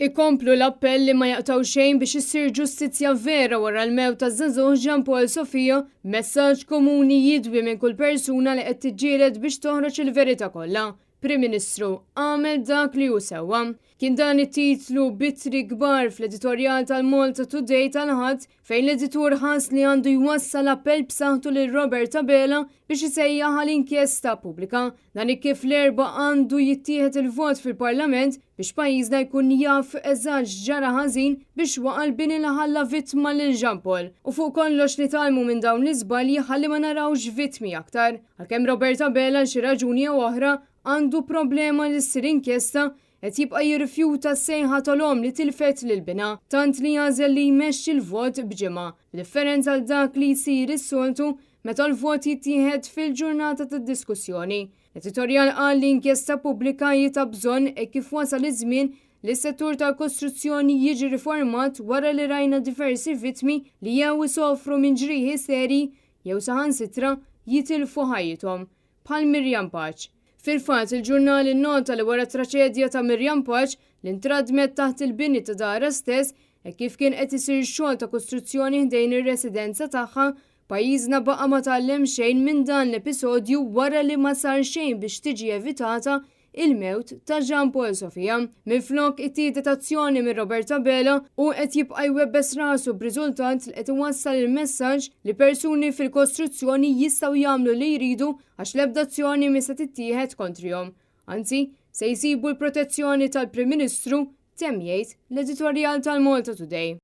Ikomplu l-appell li ma jaqtgħu xejn biex issir ġustizzja vera wara l-mewt taż-żagħżugħ Jean Paul Sofia, b'messaġġ komuni jidwi minn kull persuna li qed tiġġieled biex toħroġ il-verità kollha. Prim Ministru, agħmel dak li hu sewwa. Kien dan it-titlu b'ittri kbar fl-editorjal tal-Malta Today tal-Ħadd fejn l-editur ħass li għandu jwassal appell b'saħħtu lil Robert Abela biex isejjaħ għal inkjesta pubblika. Dan hekk kif l-Erbgħa għandu jittieħed il-vot fil-Parlament biex pajjiżna jkun jaf eżatt x'ġara ħażin biex waqa' l-bini li ħalla vittma lil Jean Paul. U fuq kollox nitgħallmu minn dawn l-iżbalji ħalli ma narawx vittmi aktar. Għalkemm Robert Abela għal xi raġuni jew oħra għandu problema li ssir inkjesta, qed jibqa' jirrifjuta s-sejħa tal-omm li tilfet lil binha, tant li għażel li jmexxi l-vot b'ġimgħa, b'differenza għal dak li jsir is-soltu meta l-vot jittieħed fil-ġurnata tad-diskussjoni. L-editorjal qal li inkjesta pubblika hi ta' bżonn hekk kif wasal iż-żmien li s-settur tal-kostruzzjoni jiġi riformat wara li rajna diversi vittmi li jew isofru minn ġrieħi serji jew saħansitra jitilfu ħajjithom, bħal Miriam Pace. Fil-fatt, il-ġurnal innota li wara t-traċedja ta' Miriam Pace, li ntradmet taħt il-bini ta' darha stess hekk kif kien qed isir xogħol ta' kostruzzjoni ħdejn ir-residenza tagħha, pajjiżna baqa' ma tgħallem xejn minn dan l-episodju wara li ma sar xejn biex tiġi evitata il-mewt ta' Jean Paul Sofia. Minflok ittieħdet azzjoni minn Robert Abela, hu qed jibqa' jwebbes rasu b'riżultat li qed iwassal il-messaġġ li persuni fil-kostruzzjoni jistgħu jagħmlu li jridu għax l-ebda azzjoni mhi se tittieħed kontrihom. Anzi, se jsibu l-protezzjoni tal-Prim Ministru, temm jgħid l-editorjal tal-Malta Today.